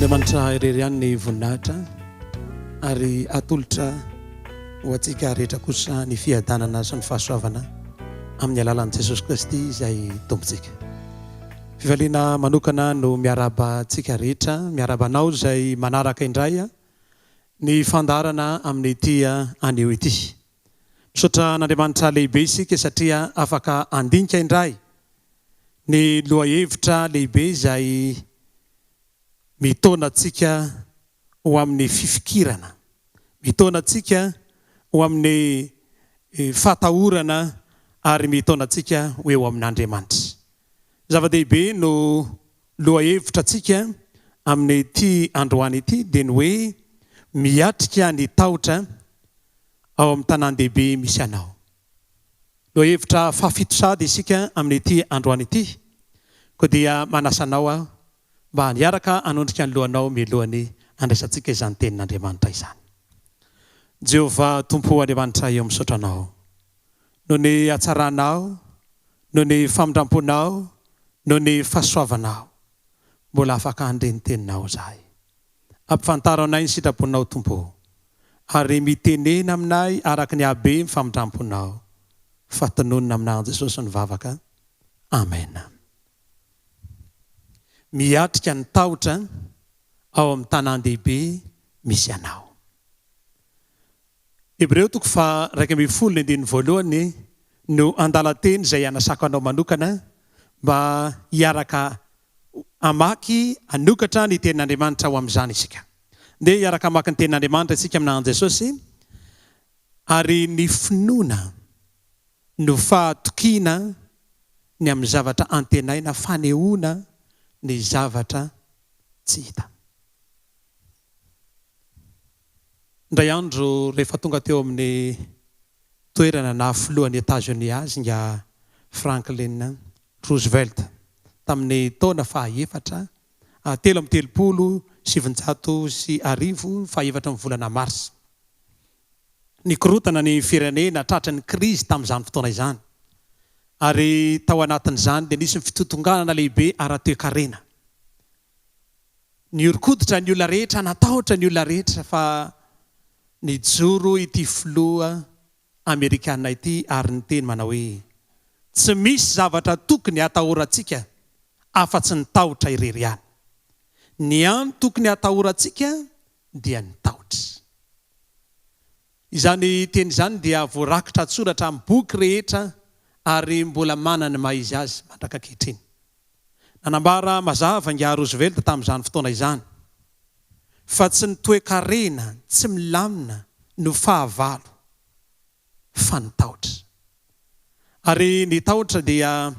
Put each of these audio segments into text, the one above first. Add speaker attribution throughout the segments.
Speaker 1: Andriamanitra irery ihany ny voninahitra ary atolotra ho antsika rehetra kosa ny fiadanana sy ny fahasoavana amin'ny alalan'i Jesosy Kristy izay Tompontsika. Fifaliana manokana no miarahaba antsika rehetra, miarahaba anao izay manaraka indray ny fandaharana amin'ity anio ity. Misaotra an'Andriamanitra lehibe isika satria afaka handinika indray ny lohahevitra lehibe izay mitaona antsika ho amin'ny fifikirana, mitaona antsika ho amin'ny fahatahorana ary mitaona antsika ho eo amin'Andriamanitra. Zava-dehibe no lohahevitra antsika amin'ity androany ity dia ny hoe miatrika ny tahotra ao amin'ny tanàn-dehibe misy anao. Lohahevitra fahafito sahady isika amin'ity androany ity, koa dia manasa anao aho mba hiaraka hanondrika ny lohanao mialohan'ny handraisantsika izany tenin'Andriamanitra izany. Jehovah Tompo Andriamanitray ô misaotra Anao noho ny hatsaranao, noho ny famindramponao, noho ny fahasoavanao. Mbola afaka handre ny teninao izahay. Ampifantaro anay ny sitraponao Tompo ô, ary mitenena aminay araka ny habe ny famindramponao, fa tononina aminà Jesosy ny vavaka. Amen. Miatrika ny tahotra ao amin'ny tanàn-dehibe misy anao. Hebreo toko faha 11 ny andininy voalohany no andalan-teny izay hanasako anao manokana mba hiaraka hamaky, hanokatra ny Tenin'Andriamanitra ho amin'izany isika. Ndeha hiaraka hamaky ny Tenin'Andriamanitra isika amin'ny anaran'i Jesosy. Ary ny finoana no fahatokiana ny amin'ny zavatra antenaina, fanehoana ny zavatra tsy hita. Indray andro rehefa tonga teo amin'ny toerana naha filohan'i Etazonia azy ingahy Franklin Roosevelt tamin'ny taona faha efatra 1933 faha efatra ny volana marsa. Nikorontana ny firenena tratry ny krizy tamin'izany fotoana izany ary tao anatin'izany dia nisy ny fitotonganana lehibe ara-toekarena. Nihoron-koditra ny olona rehetra, natahotra ny olona rehetra fa nijoro ity filoha amerikana ity ary niteny manao hoe, Tsy misy zavatra tokony hatahorantsika afa-tsy ny tahotra irery ihany. Ny hany tokony hatahorantsika dia ny tahotra. Izany teny izany dia voarakitra an-tsoratra amin'ny boky rehetra ary mbola manana ny maha-izy azy mandrak'ankehitriny. Nanambara mazava Ingahy Roosevelt tamin'izany fotoana izany fa tsy ny toe-karena tsy milamina no fahavalo fa ny tahotra. Ary ny tahotra dia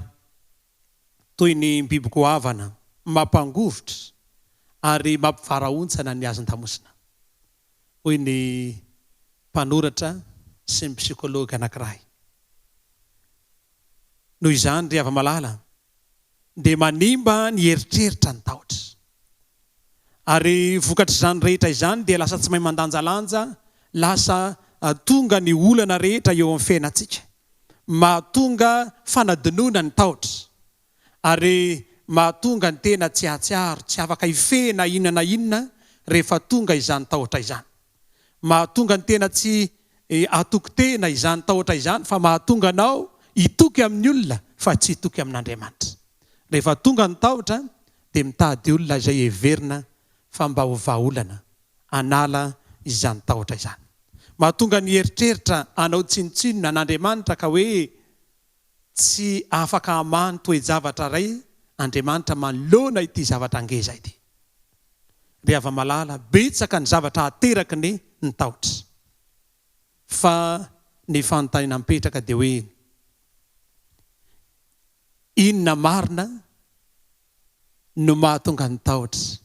Speaker 1: toy ny biby goavana mampangovitra ary mampivarahontsana ny hazan-damosina, hoy ny mpanoratra sy ny psikology anankiray. Noho izany, ry hava-malala, dia manimba ny eritreritra ny tahotra. Ary vokatr'izany rehetra izany dia lasa tsy mahay mandanjalanja, lasa tonga ny olana rehetra eo amin'ny fiainantsika. Mahatonga fanadinoana ny tahotra. Ary mahatonga ny tena tsy hahatsiaro, tsy afaka hifehy na inona na inona rehefa tonga izany tahotra izany. Mahatonga ny tena tsy hatoky tena izany tahotra izany fa mahatonga anao hitoky amin'ny olona fa tsy hitoky amin'Andriamanitra. Rehefa tonga ny tahotra dia mitady olona izay heverina fa mba ho vahaolana hanala izany tahotra izany. Mahatonga ny eritreritra hanao tsinontsinona an'Andriamanitra ka hoe tsy afaka hamaha ny toe-javatra iray Andriamanitra manoloana ity zavatra ngeza ity. Ry hava-malala, betsaka ny zavatra ateraky ny ny tahotra. Fa ny fanontaniana mipetraka dia hoe, inona marina no mahatonga ny tahotra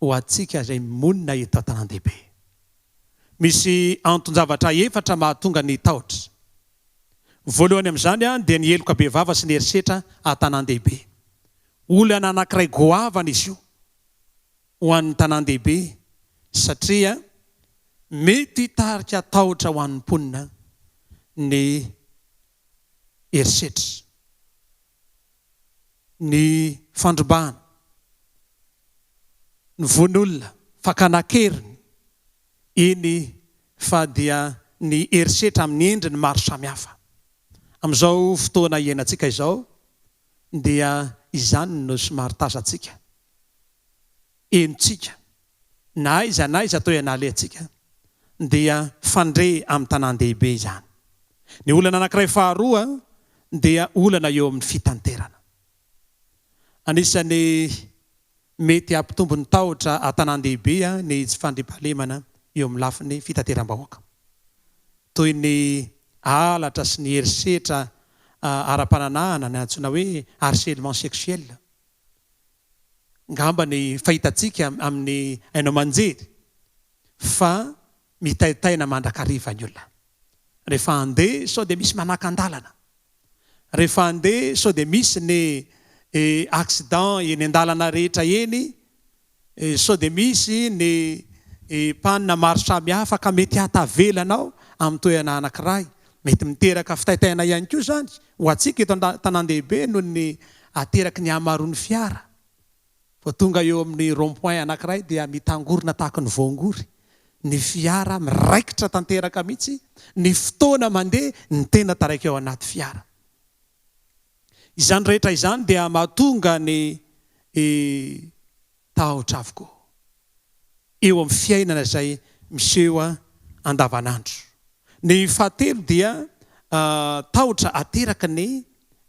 Speaker 1: ho antsika izay monina eto an-tanàn-dehibe? Misy anton-javatra efatra mahatonga ny tahotra. Voalohany amin'izany dia ny heloka bevava sy ny herisetra an-tanàn-dehibe. Olana anankiray goavana izy io ho an'ny tanàn-dehibe satria mety hitarika tahotra ho an'ny mponina ny herisetra, ny fandrombahana. Ny vono olona, fakana an-keriny, eny fa dia ny herisetra amin'ny endriny maro samihafa. Amin'izao fotoana iainantsika izao dia izany no somary tazantsika, henontsika, na aiza na aiza toerana alehantsika dia fandre amin'ny tanàn-dehibe izany. Ny olana anankiray faharoa dia olana eo amin'ny fitanterana. Anisan'ny mety hampitombo ny tahotra an-tanàn-dehibe ny tsy fandriampahalemana eo amin'ny lafiny fitateram-bahoaka. Toy ny halatra sy ny herisetra ara-pananahana ny antsoina hoe harcèlement sexuel. Angamba ny fahitantsika amin'ny haino aman-jery fa mitaintaina mandrakariva ny olona. Rehefa handeha sao dia misy manakan-dalana. Rehefa handeha sao dia misy ny accident eny an-dalana rehetra eny, sao dia misy ny panne maro samihafa ka mety hahatavela anao amin'ny toerana anankiray. Mety miteraka fitaitaina ihany koa izany ho antsika eto an-tanàn-dehibe noho ny ateraky ny hamaroan'ny fiara. Vao tonga eo amin'ny rond point anankiray dia mitangorona tahaka ny voangory ny fiara, miraikitra tanteraka mihitsy ny fotoana mandeha ny tena taraiky ao anaty fiara. Izany rehetra izany dia mahatonga ny tahotra avokoa eo amin'ny fiainana izay miseho andavanandro. Ny fahatelo dia tahotra ateraky ny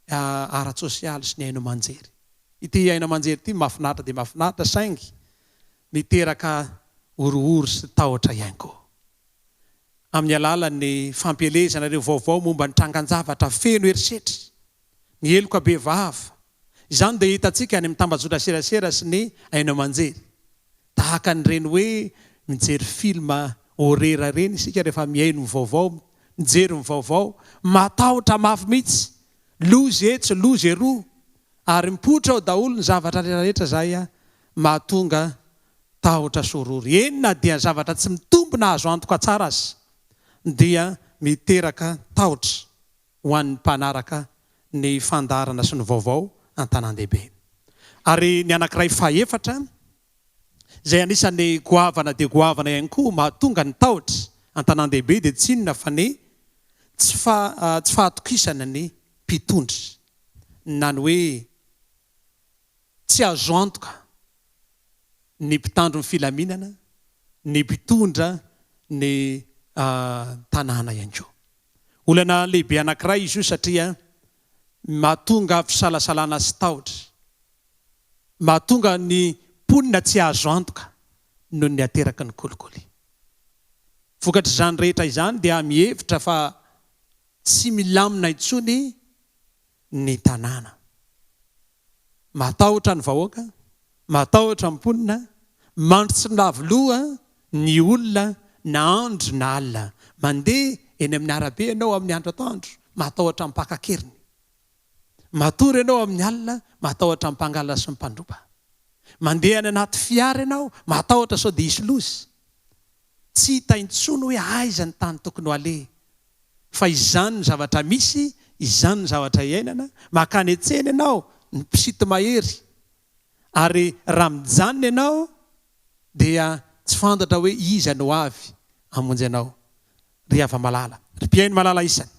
Speaker 1: ara-tsosialy sy ny haino aman-jery. Ity haino aman-jery ity mahafinaritra dia mahafinaritra saingy miteraka horohoro sy tahotra ihany koa. Amin'ny alalan'ny fampielezana ireo vaovao momba ny trangan-javatra feno herisetra, ny heloka bevava. Izany dia hitantsika any amin'ny tambajotra serasera sy ny haino aman-jery. Tahaka an'ireny hoe mijery film horreur ireny isika rehefa mihaino ny vaovao, mijery ny vaovao. Matahotra mafy mihitsy. Loza etsy, loza eroa. Ary mipoitra ao daholo ny zavatra rehetra rehetra izay mahatonga tahotra sy horohoro. Eny na dia zavatra tsy mitombina azo antoka tsara aza dia miteraka tahotra ho an'ny mpanaraka ny fandaharana sy ny vaovao an-tanàn-dehibe. Ary ny anankiray fahefatra, izay anisan'ny goavana dia goavana ihany koa mahatonga ny tahotra an-tanàn-dehibe dia tsy inona fa ny tsy tsy fahatokisana ny mpitondra na ny hoe tsy azo antoka ny mpitandro ny filaminana, ny mpitondra ny tanàna ihany koa. Olana lehibe anankiray izy io satria mahatonga fisalasalana sy tahotra, mahatonga ny mponina tsy hahazo antoka noho ny ateraky ny kolikoly. Vokatr'izany rehetra izany dia mihevitra fa tsy milamina intsony ny tanàna. Matahotra ny vahoaka, matahotra ny mponina, mandry tsy milavo loha ny olona na andro na alina. Mandeha eny amin'ny arabe ianao amin'ny andro atoandro, matahotra ny mpaka an-keriny. Matory ianao amin'ny alina, matahotra ny mpangalatra sy ny mpandroba. Mandeha any anaty fiara ianao, matahotra sao dia hisy loza. Tsy hita intsony hoe aiza ny tany tokony ho aleha. Fa izany ny zavatra misy, izany ny zavatra iainana, makany an-tsena ianao, ny mpisito-mahery, ary raha mijanona ianao dia tsy fantatra hoe iza no avy hamonjy anao, ry hava-malala, ry mpihaino malala isany.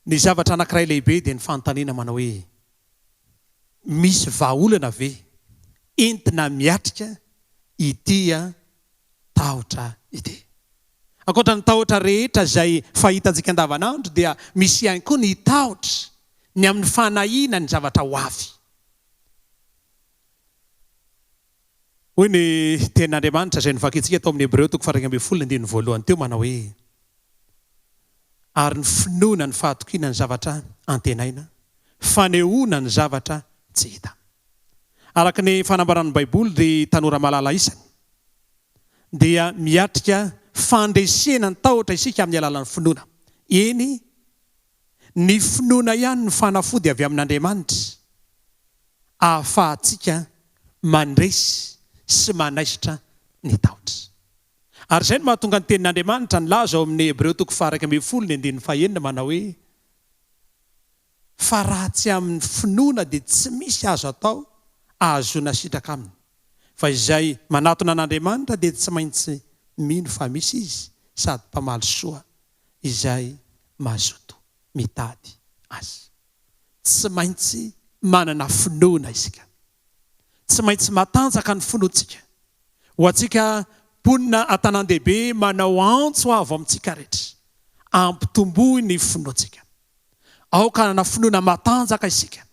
Speaker 1: Ny zavatra anankiray lehibe dia ny fanontaniana manao hoe, misy vahaolana ve entina miatrika ity tahotra ity? Ankoatra ny tahotra rehetra izay fahitantsika andavanandro dia misy ihany koa ny tahotra ny amin'ny fanahiana ny zavatra ho avy. Hoy ny Tenin'Andriamanitra izay novakintsika tao amin'ny Hebreo toko faha-11 andininy voalohany teo manao hoe, Ary ny finoana ny fahatokiana ny zavatra antenaina, fanehoana ny zavatra tsy hita. Araka ny fanambaran'ny Baiboly, ry tanora malala isany, dia miatrika fandresena ny tahotra isika amin'ny alalan'ny finoana. Eny, ny finoana ihany no fanafody avy amin'Andriamanitra ahafahantsika mandresy sy manaisotra ny tahotra. Ary izay no mahatonga ny Tenin'Andriamanitra nilaza ao amin'ny Hebreo toko faha-11 ny andininy fahenina manao hoe, Fa raha tsy amin'ny finoana dia tsy misy azo atao. ahazoana sitraka aminy, fa izay manatona an'Andriamanitra dia tsy maintsy mino fa misy Izy sady mpamaly soa izay mazoto mitady Azy. Tsy maintsy manana finoana isika. Tsy maintsy matanjaka ny finoantsika. Ho antsika mponina an-tanàn-dehibe manao antso avo amintsika rehetra, ampitomboy ny finoantsika. Aoka hanana finoana matanjaka isika.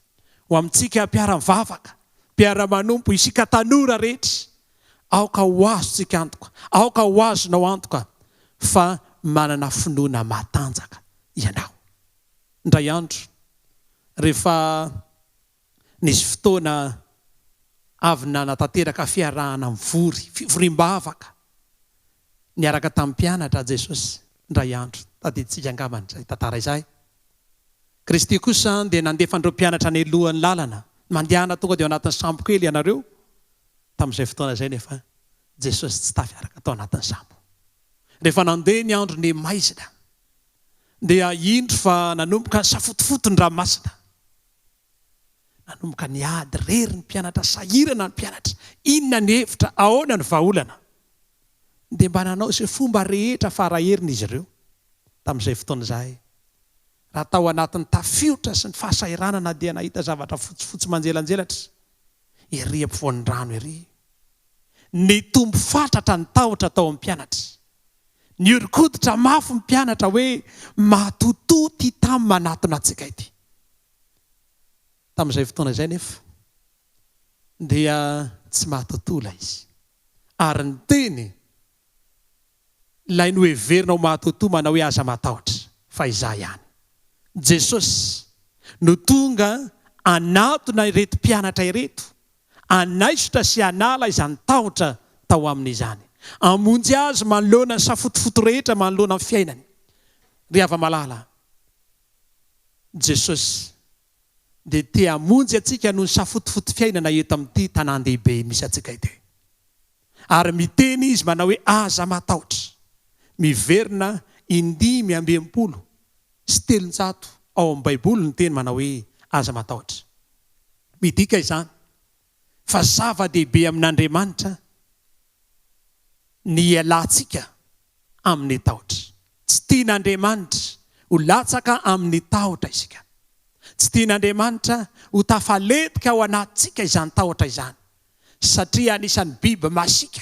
Speaker 1: Ho amintsika mpiara-mivavaka, mpiara-manompo, isika tanora rehetra, aoka ho azontsika antoka, aoka ho azonao antoka fa manana finoana matanjaka ianao. Indray andro, rehefa nisy fotoana avy nanatanteraka fiarahana mivory, fivoriam-bavaka, niaraka tamin'ny mpianatra Jesosy, indray andro, tadidintsika angambany izay tantara izay. Kristy kosa dia nandefa an'ireo mpianatra any alohan'ny lalana, Mandehana tonga dia ao anatin'ny sambo kely ianareo. Tamin'izay fotoana izay nefa Jesosy tsy tafiaraka tao anatin'ny sambo. Rehefa nandeha ny andro niha-maizina, dia indro fa nanomboka nisafotofoto ny ranomasina. Nanomboka niady irery ny mpianatra, sahirana ny mpianatra. Inona ny hevitra? Ahoana ny vahaolana? Dia mba nanao izay fomba rehetra fara heriny izy ireo tamin'izay fotoana izay. Raha tao anatin'ny tafiotra sy ny fahasahiranana dia nahita zavatra fotsifotsy manjelanjelatra ery ampovoan'ny rano ery. Nitombo fatratra ny tahotra tao amin'ny mpianatra. Nihoron-koditra mafy ny mpianatra hoe matotoa ity tany manatona antsika ity. Tamin'izay fotoana izay anefa dia tsy matotoa ilay izy. Ary niteny ilay noheverina ho matotoa manao hoe aza matahotra fa izaho ihany. Jesosy no tonga hanatona ireto mpianatra ireto, hanaisotra sy hanala izany tahotra tao aminy izany. Hamonjy azy manoloana ny safotofoto rehetra manoloana ny fiainany. Ry hava-malala, Jesosy dia te hamonjy antsika noho ny safotofoto fiainana eto amin'ity tanàn-dehibe misy antsika ity. Ary miteny Izy manao hoe aza matahotra. Miverina in-365 ao amin'ny Baiboly ny teny manao hoe aza matahotra. Midika izany fa zava-dehibe amin'Andriamanitra ny hialantsika amin'ny tahotra. Tsy tian'Andriamanitra ho latsaka amin'ny tahotra isika. Tsy tian'Andriamanitra ho tafalentika ao anatintsika izany tahotra izany, satria anisan'ny biby masiaka,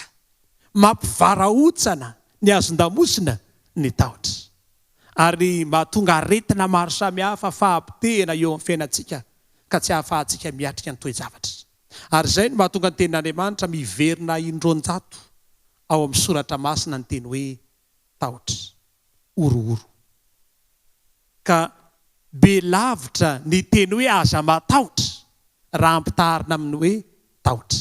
Speaker 1: mampivarahontsana ny hazon-damosina ny tahotra, ary mahatonga aretina maro samihafa, fahapotehana eo amin'ny fiainantsika ka tsy ahafahantsika miatrika ny toe-javatra. Ary izay no mahatonga ny Tenin'Andriamanitra miverina indroanjato ao amin'ny Soratra Masina ny teny hoe tahotra, horohoro. Ka be lavitra ny teny hoe aza matahotra raha ampitaharina amin'ny hoe tahotra.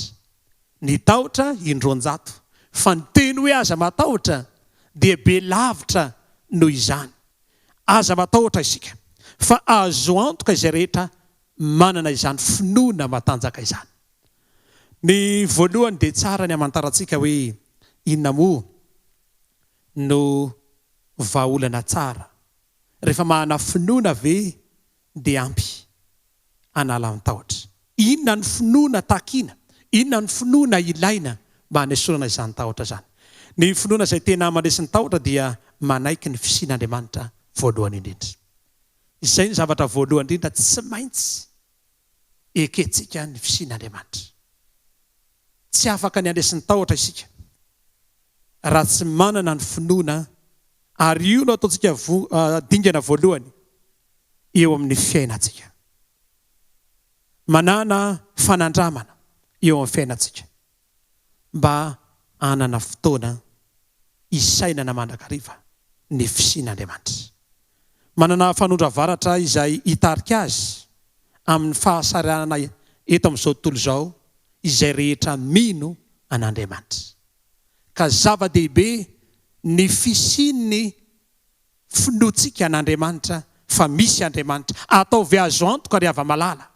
Speaker 1: Ny tahotra indroanjato, fa ny teny hoe aza matahotra dia be lavitra noho izany. Aza matahotra isika, fa azo antoka izay rehetra manana izany finoana matanjaka izany. Ny voalohany dia tsara ny hamantarantsika hoe inona moa no vahaolana tsara. Rehefa manana finoana ve dia ampy hanala ny tahotra? Inona ny finoana takina? Inona ny finoana ilaina mba hanesorana izany tahotra izany? Ny finoana izay tena mandresy ny tahotra dia manaiky ny fisian'Andriamanitra voalohany indrindra. Izay no zavatra voalohany indrindra tsy maintsy ekentsika ny fisian'Andriamanitra. Tsy afaka ny handresy ny tahotra isika raha tsy manana ny finoana ary io no ataontsika dingana voalohany eo amin'ny fiainantsika. Manàna fanandramana eo amin'ny fiainantsika mba hanana fotoana hisainana mandrakariva ny fisian'Andriamanitra. Manana fanondro avaratra izay hitarika azy amin'ny fahasarihanana eto amin'izao tontolo izao izay rehetra mino an'Andriamanitra. Ka zava-dehibe ny fisian'ny finoantsika an'Andriamanitra fa misy Andriamanitra. Ataovy azo antoka ry hava-malala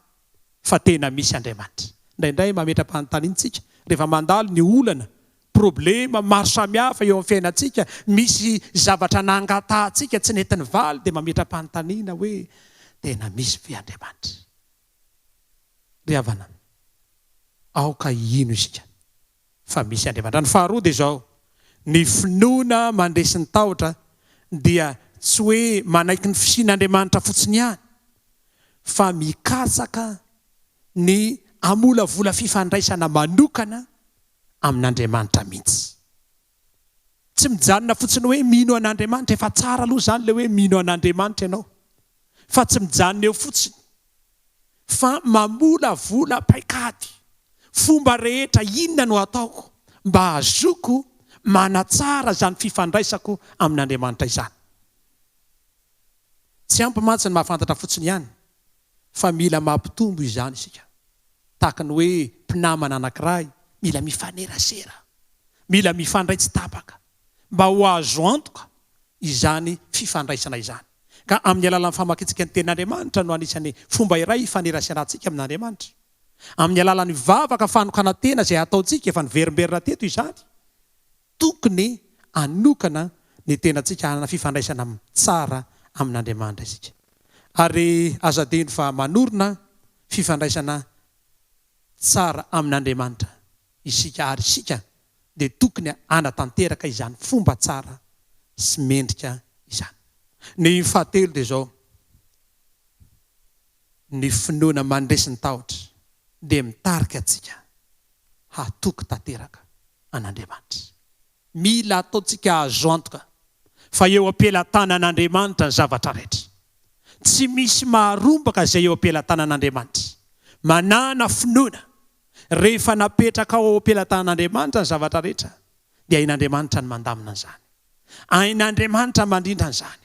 Speaker 1: fa tena misy Andriamanitra. Indraindray mametra-panontaniana isika rehefa mandalo ny olana, problema maro samihafa eo amin'ny fiainantsika, misy zavatra nangatahantsika tsy nety nivaly dia mametra-panontaniana hoe tena misy ve Andriamanitra? Ry havana. Aoka hino isika fa misy Andriamanitra. Ny faharoa dia izao, ny finoana mandresy ny tahotra dia tsy hoe manaiky ny fisian'Andriamanitra fotsiny ihany fa mikatsaka ny hamolavola fifandraisana manokana amin'Andriamanitra mihitsy. Tsy mijanona fotsiny hoe mino an'Andriamanitra, efa tsara aloha izany ilay hoe mino an'Andriamanitra ianao, fa tsy mijanona eo fotsiny fa mamolavola paikady, fomba rehetra inona no ataoko mba hahazoako manatsara izany fifandraisako amin'Andriamanitra izany. Tsy ampy mantsy ny mahafantatra fotsiny ihany fa mila mampitombo izany isika. Tahaka ny hoe mpinamana anankiray mila mifanerasera, mila mifandray tsy tapaka mba ho azo antoka izany fifandraisana izany. Ka amin'ny alalan'ny famakiantsika ny Tenin'Andriamanitra no anisan'ny fomba iray hifaneraserantsika amin'Andriamanitra. Amin'ny alalan'ny vavaka fanokanan-tena izay ataontsika, efa niverimberina teto izany, tokony hanokana ny tenantsika hanana fifandraisana tsara amin'Andriamanitra isika. Ary aza adino fa manorina fifandraisana tsara amin'Andriamanitra isika ary isika dia tokony hanatanteraka izany fomba tsara sy mendrika izany. Ny fahatelo dia izao, ny finoana mandresy ny tahotra dia mitarika antsika hatoky tanteraka an'Andriamanitra. Mila ataontsika azo antoka fa eo am-pelatanan'Andriamanitra ny zavatra rehetra. Tsy misy maharombaka izay eo am-pelatanan'Andriamanitra. Manàna finoana. Rehefa napetraka ao am-pelatanan'Andriamanitra ny zavatra rehetra, dia hain'Andriamanitra ny mandamina an'izany. Hain'Andriamanitra mandrindra an'izany.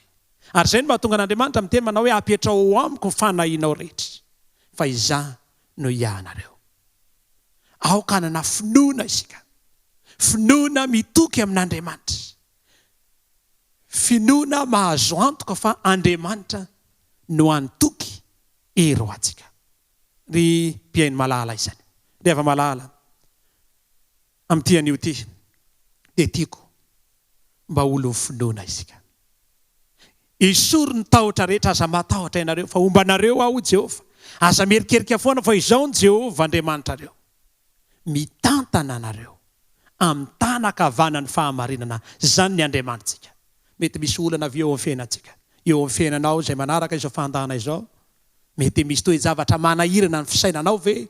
Speaker 1: Ary izay no mahatonga an'Andriamanitra miteny manao hoe, Apetraho ao amiko ny fanahinao rehetra, fa Izaho no hiahanareo. Aoka hanana finoana isika. Finoana mitoky amin'Andriamanitra. Finoana mahazo antoka fa Andriamanitra no antoky hery ho antsika. Ry mpihaino malala isany, ry hava-malala, amin'ity anio ity dia tiako mba ho olon'ny finoana isika. Esory ny tahotra rehetra, aza matahotra ianareo, fa homba anareo Aho, hoy Jehovah. Aza mierikerika foana, fa Izaho no Jehovah Andriamanitrareo, mitantana anareo amin'ny tanan-kavanan'ny fahamarinana. Izany ny Andriamanitsika. Mety misy olana avy eo amin'ny fiainantsika, eo amin'ny fiainanao izay manaraka izao fandahana izao. Mety misy toe-javatra manahirana ny fisainanao ve?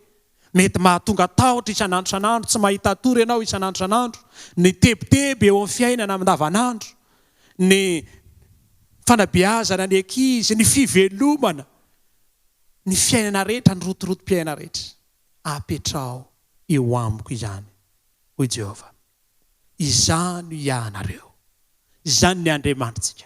Speaker 1: Mety mahatonga tahotra isan'andro isan'andro, tsy mahita tory ianao isan'andro isan'andro, ny tebiteby eo amin'ny fiainana andavanandro, ny fanabeazana ny ankizy, ny fivelomana, ny fiainana rehetra, ny rotorotom-piainana rehetra. Apetraho eo amiko izany, hoy Jehovah. Izaho no hiahanareo. Izany ny Andriamanitsika.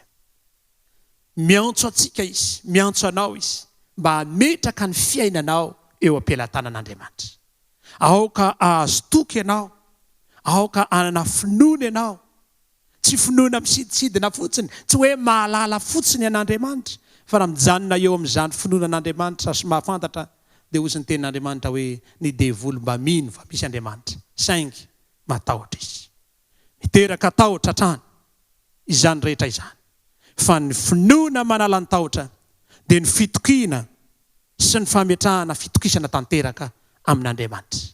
Speaker 1: Miantso antsika Izy, miantso anao Izy mba hametraka ny fiainanao eo am-pelatanan'Andriamanitra. Aoka hahazo toky ianao, aoka hanana finoana ianao. Tsy finoana misidintsidina fotsiny, tsy hoe mahalala fotsiny an'Andriamanitra, fa raha mijanona eo amin'izany finoana an'Andriamanitra sy mahafantatra dia hozy ny tenin'Andriamanitra hoe ny devoly mba mino fa misy Andriamanitra, saingy matahotra izy. Miteraka tahotra hatrany izany rehetra izany. Fa ny finoana manala ny tahotra dia ny fitokiana sy ny fametrahana fitokisana tanteraka amin'Andriamanitra.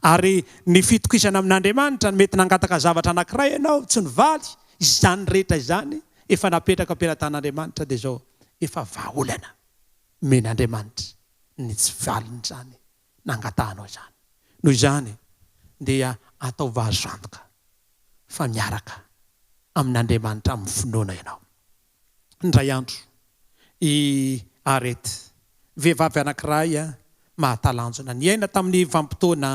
Speaker 1: Ary ny fitokisana amin'Andriamanitra, ny mety nangataka zavatra anankiray ianao, tsy nivaly, izany rehetra izany efa napetraka am-pelatan'Andriamanitra dia izao efa vahaolana omen'Andriamanitra ny tsy valin'izany nangatahanao izany. Noho izany dia ataovy azo antoka fa miaraka amin'Andriamanitra amin'ny finoana ianao. Indray andro, i Harriet, vehivavy anankiray mahatalanjona, niaina tamin'ny vanim-potoana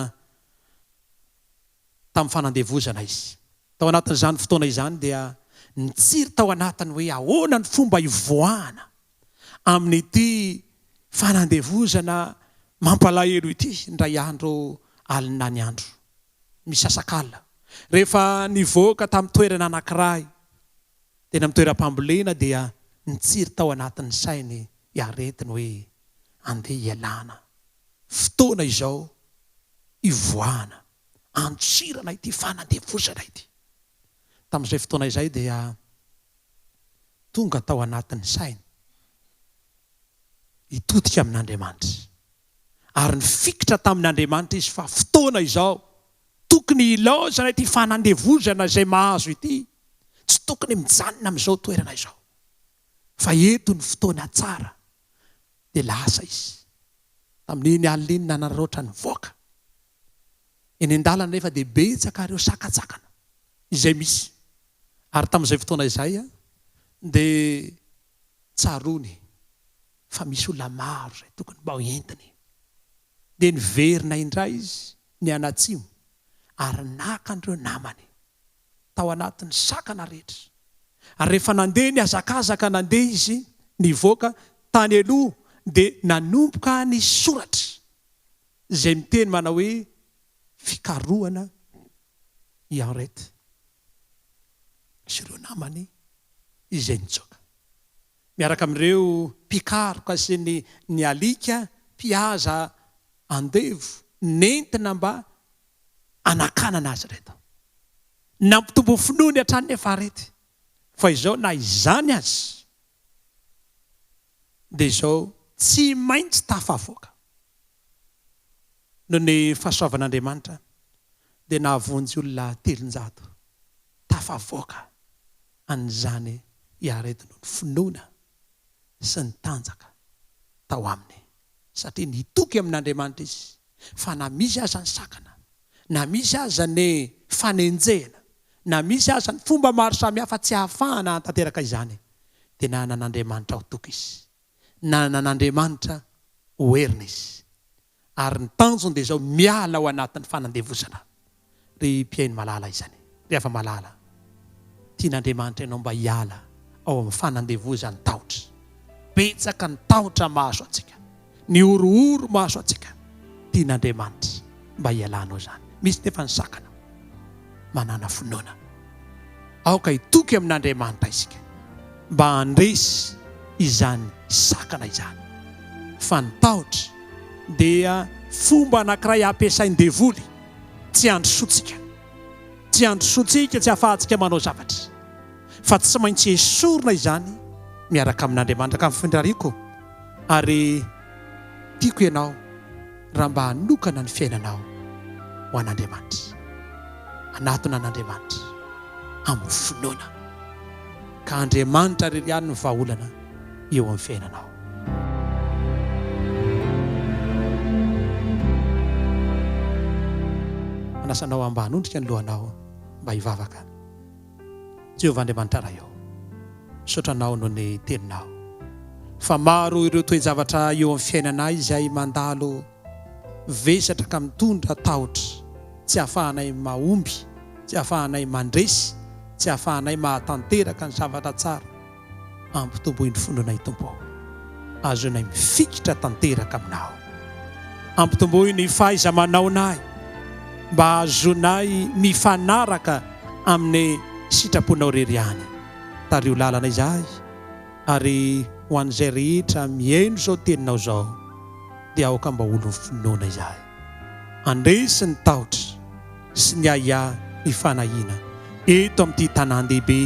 Speaker 1: tamin'ny fanandevozana izy. Tao anatin'izany fotoana izany dia nitsiry tao anatiny hoe ahoana ny fomba hivoahana amin'ity fanandevozana mampalahelo ity indray andro alina ny andro misasak'alina. Rehefa nivoaka tamin'ny toerana anankiray teny amin'ny toeram-pambolena dia nitsiry tao anatin'ny sainy i aretiny hoe andeha hialana fotoana izao hivoahana andosirana ity fanandevozana ity. Tamin'izay fotoana izay dia tonga tao anatin'ny sainy hitodika amin'Andriamanitra. Ary nifikitra tamin'Andriamanitra izy fa fotoana izao tokony hilaozana ity fanandevozana izay mahazo ity. Tsy tokony mijanona amin'izao toerana izao. Fa eto ny fotoana tsara. Dia lasa izy. Tamin'iny alina iny nanararaotra nivoaka. Eny an-dalana anefa dia betsaka ireo sakantsakana izay misy. Ary tamin'izay fotoana izay dia tsaroany fa misy olona maro izay tokony mba ho entiny. Dia niverina indray izy nianatsimo ary naka an'ireo namany tao anatin'ny sakana rehetra. Ary rehefa nandeha nihazakazaka nandeha izy nivoaka tany aloha dia nanomboka nisoratra izay miteny manao hoe fikarohana i Henriette sy ireo namany izay nitsoaka miaraka amin'ireo mpikaroka sy ny ny alika mpihaza andevo nentina mba hanakanana azy ireto. Nampitombo ny finoany hatrany nefa Henriette fa izao na izany aza dia izao tsy maintsy tafavoaka. Noho ny fahasoavan'Andriamanitra dia nahavonjy olona 300 tafavoaka an'izany i Aret noho ny finoana sy ny tanjaka tao aminy satria nitoky amin'Andriamanitra izy fa na misy aza ny sakana, na misy aza ny fanenjehana, na misy aza ny fomba maro samihafa tsy ahafahana hahatanteraka izany dia nanana an'Andriamanitra ho toky izy. Nanana an'Andriamanitra ho heriny izy. Ary ny tanjony dia izao, miala ao anatin'ny fanandevozana. Ry mpihaino malala izany, ry hava-malala, tian'Andriamanitra ianao mba hiala ao amin'ny fanandevozan'ny tahotra. Betsaka ny tahotra mahazo antsika, ny horohoro mahazo antsika. Tian'Andriamanitra mba hialanao izany. Misy nefa ny sakana. Manàna finoana. Aoka hitoky amin'Andriamanitra isika mba handresy izany sakana izany. Fa ny tahotra dia fomba anankiray ampiasain'ny devoly tsy handrosoantsika. Tsy handrosoantsika, tsy hahafahantsika manao zavatra. Fa tsy maintsy esorina izany miaraka amin'Andriamanitra. Ka mifindrariako ary tiako ianao raha mba hanokana ny fiainanao ho an'Andriamanitra. Hanatona an'Andriamanitra amin'ny finoana. Ka Andriamanitra irery ihany no vahaolana eo amin'ny fiainanao. Manasa anao mba hanondrika ny lohanao mba hivavaka. Jehovah Andriamanitra Ray ô, misaotra Anao noho ny Teninao. Fa maro ireo toe-javatra eo amin'ny fiainanay izay mandalo vesatra ka mitondra tahotra, tsy ahafahanay mahomby, tsy ahafahanay mandresy, tsy ahafahanay mahatanteraka ny zavatra tsara. Ampitomboy ny finoanay Tompo ô. Azonay mifikitra tanteraka Aminao. Ampitomboy ny fahaiza-manaonay mba hahazoanay mifanaraka amin'ny sitraponao irery ihany. Tariho lalana izahay ary ho an'izay rehetra mihaino izao teninao izao dia aoka mba ho olon'ny finoana izahay. Handresy ny tahotra sy ny ahiahy ny fanahiana eto amin'ity tanàn-dehibe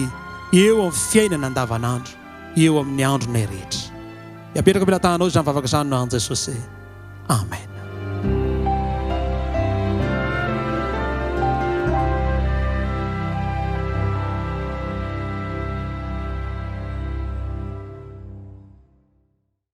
Speaker 1: eo amin'ny fiainana andavanandro eo amin'ny andronay rehetra. Dia apetrako am-pelatananao izany vavaka izany no an'i Jesosy. Amen.